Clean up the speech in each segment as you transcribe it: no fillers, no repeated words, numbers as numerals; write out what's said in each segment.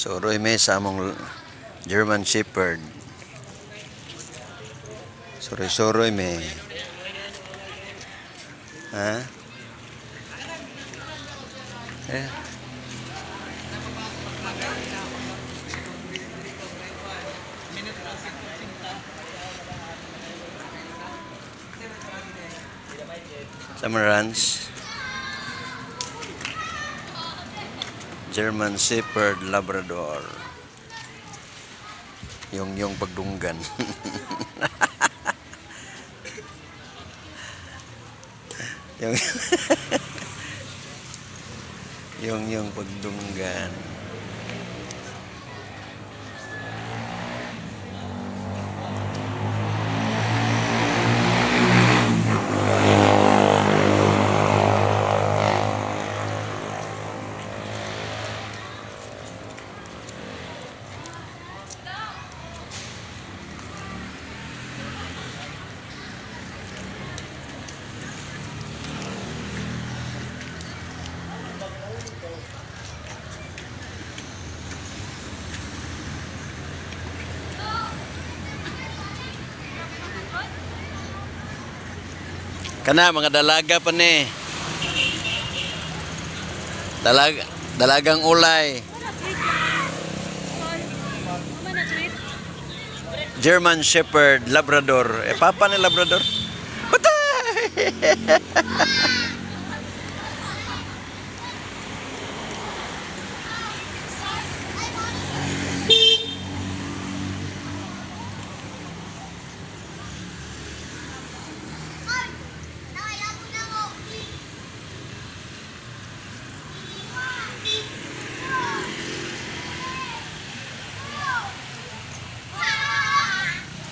Suroy mi sa among German Shepherd. Suroy-suroy mi. Ha? Eh. Summer Ranch. German Shepherd Labrador. Yung pagdunggan. Yung yung pagdunggan. Kana mga dalaga pa ni. Dalag dalagang ulay. German Shepherd Labrador. Eh papa ni Labrador. Patay!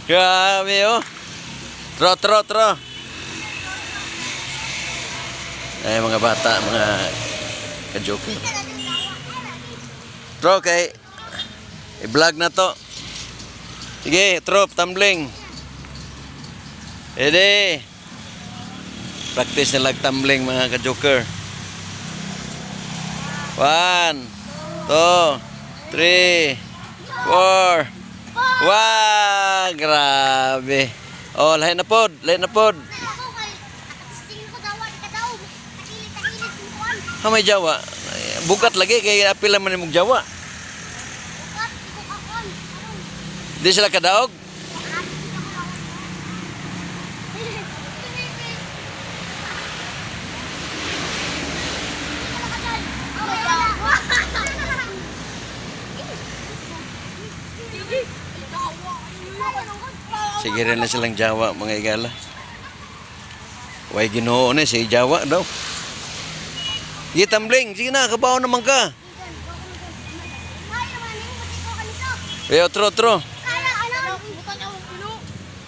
Grabe oh. Tro, tro, tro. Ay, mga bata, mga kajoke. Tro, kay i-vlog na to. Sige, trop, tumbling. Ede. Practice na lang tumbling, mga ka-joker. 1, 2, 3, 4. Wow, grabe. Oh, lahi na pod, lahi na pod. Ha, may jawa. Bukat lagi kay apil man imong jawa. Di sila kadaog. Sige rin na silang jawa, mga igala. Way Ginoo ni si jawa daw. Sige, tumbling. Sige na, kabaw naman ka. Eh, otro, otro.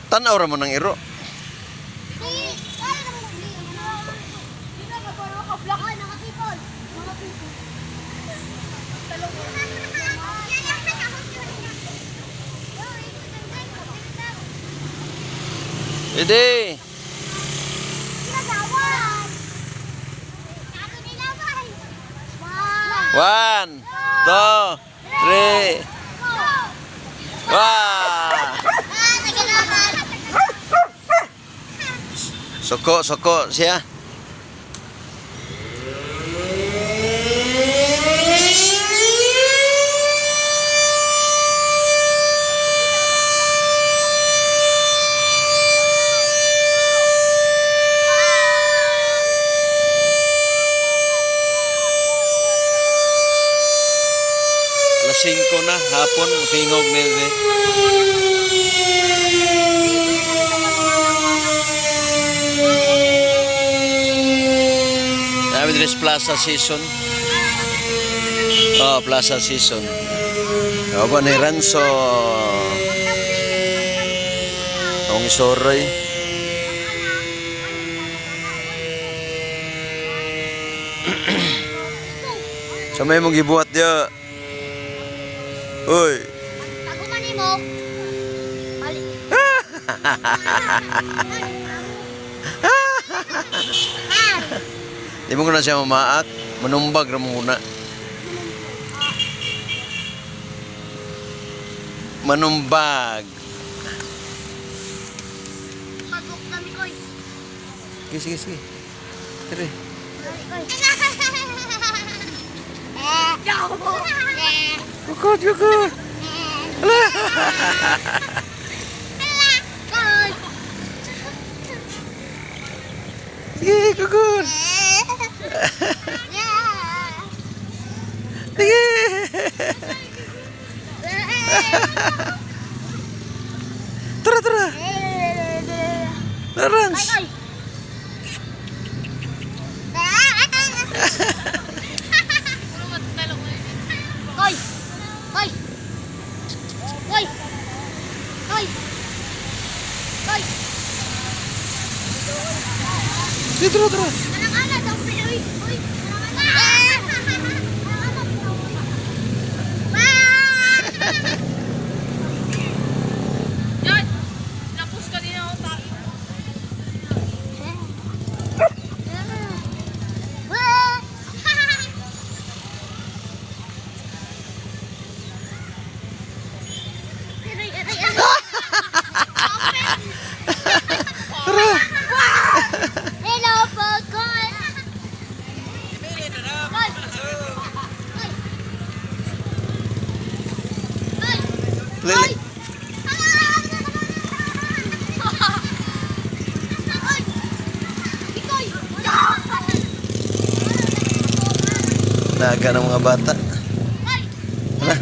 Tanaw ra mo ng iro. Ede. 1, 2, 3. Wah! Soko, soko siya. Alas 5 na hapon, tingog ni ni. Namin diri sa Plaza Season. Oh, Plaza Season. Opo ni Ranso. Ang isoroy. Sa may mong gibuhat diya. Uy. Di mo ko na siya mamaak. Manumbag ra mo una. Manumbag. Pagok kami koy. Sige, sige, sige. Tara. Koy. Kukot, kukot. Ala. Koy. Sige, kukot. Sige. Tara, tara. Lawrence. Ay, ay. Koy. Koy. Koy. Koy. Koy. Sige, tara, tara. Anak-anak, daw, uy, uy. Anak-anak. Anak-anak, uy. Ah! Yan! Napus ka din ako tayo. Aray, aray, aray. Tara. Hello, Pokon. Koy. Koy. Koy. Lili. Naga ng mga bata. Tara.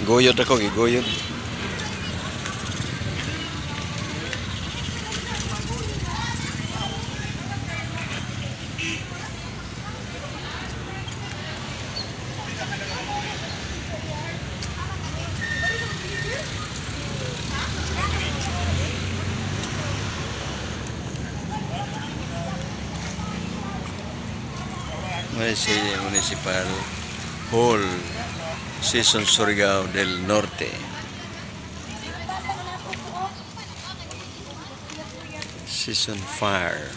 Guyod ako, giguyod. Municipal Hall, Season Surigao del Norte. Season Fire.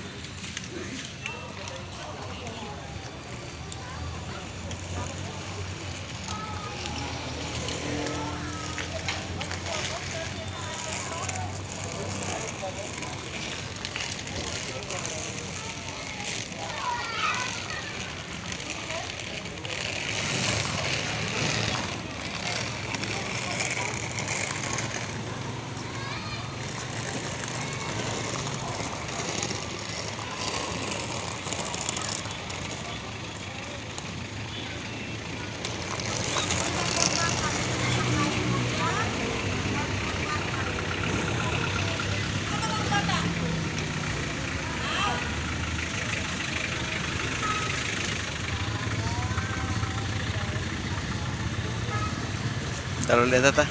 Tara ulit, tata.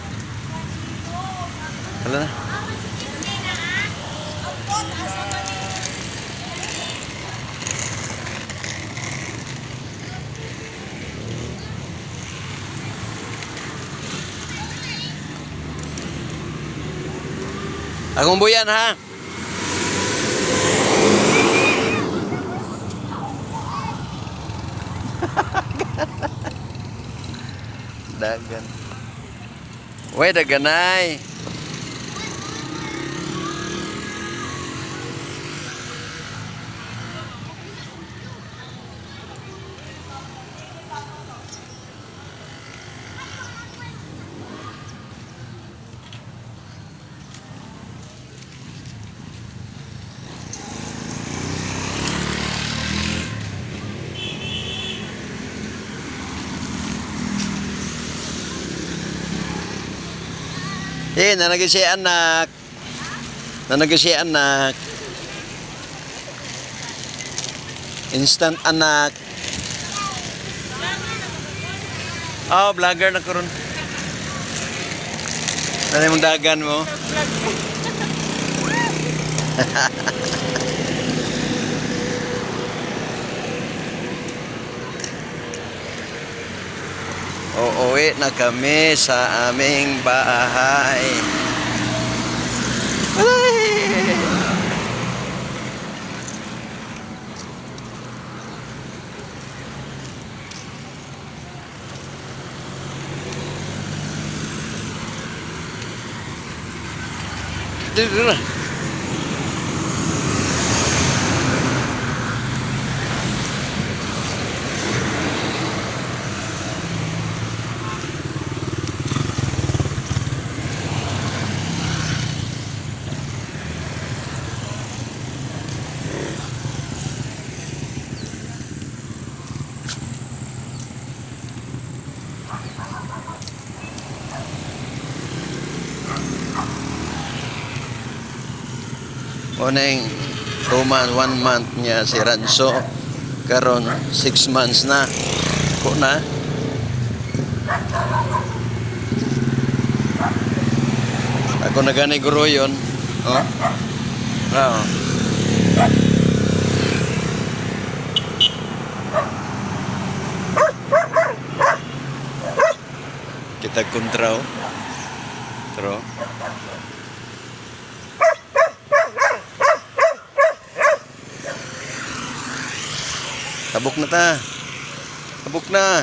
Tara na. Akong buyan ha. Dagan. Wait, daganay. Eh, nanagay siya anak. Nanagay siya anak. Instant anak. Oh, vlogger na karon. Ano yung dagan mo? Uuwi na kami sa aming bahay. Ay! Dito na. Unang 2 months, 1 month niya si Ranso. Karon 6 months na. Ko na. Ako na gani guro yun. Oh. Oh. Kita kontra oh. Tro. Tabok na ta. Tabok na.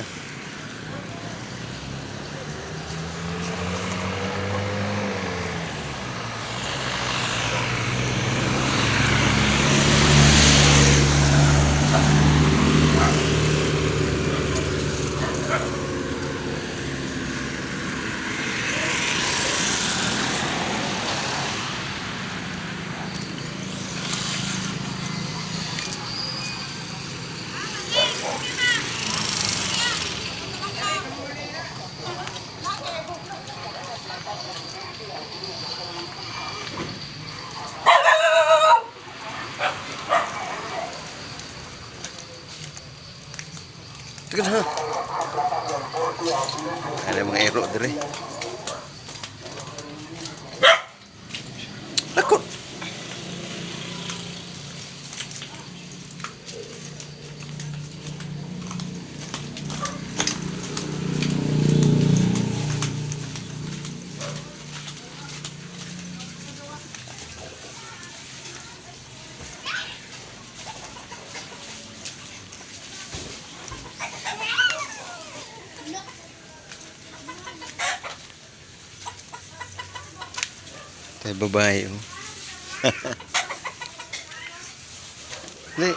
Teka na. Ada mga ero dire. Lakot. Tayo babae oh. Di.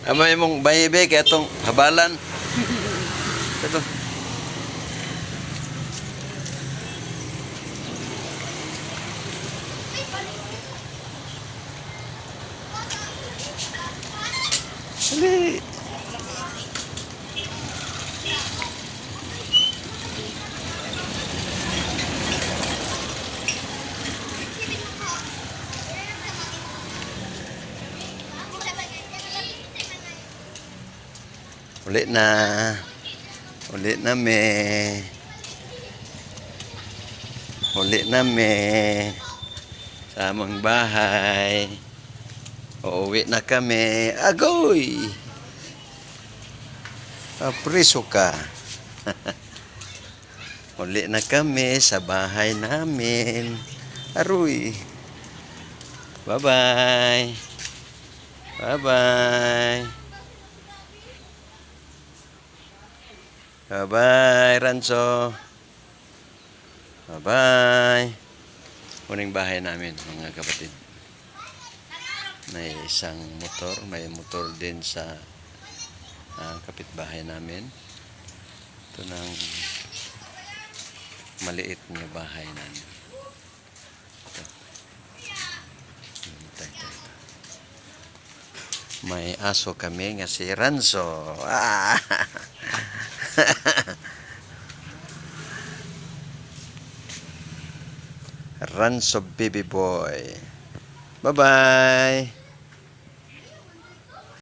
Ama imong bayibe kay atong habalan. Ito. Dali. Uli na. Uli na me. Uli na me. Sa amang bahay. Uuwi na kami. Agoy! Apriso ka. Uli na kami sa bahay namin. Aroy. Bye-bye. Bye-bye. Bye-bye, Ranso. Bye-bye. Uning bahay namin, mga kapatid. May isang motor. May motor din sa kapitbahay namin. Ito ng maliit na bahay namin. Ito. Ito, ito, ito. May aso kami nga si Ranso. Ah! Ranso Baby Boy. Bye-bye.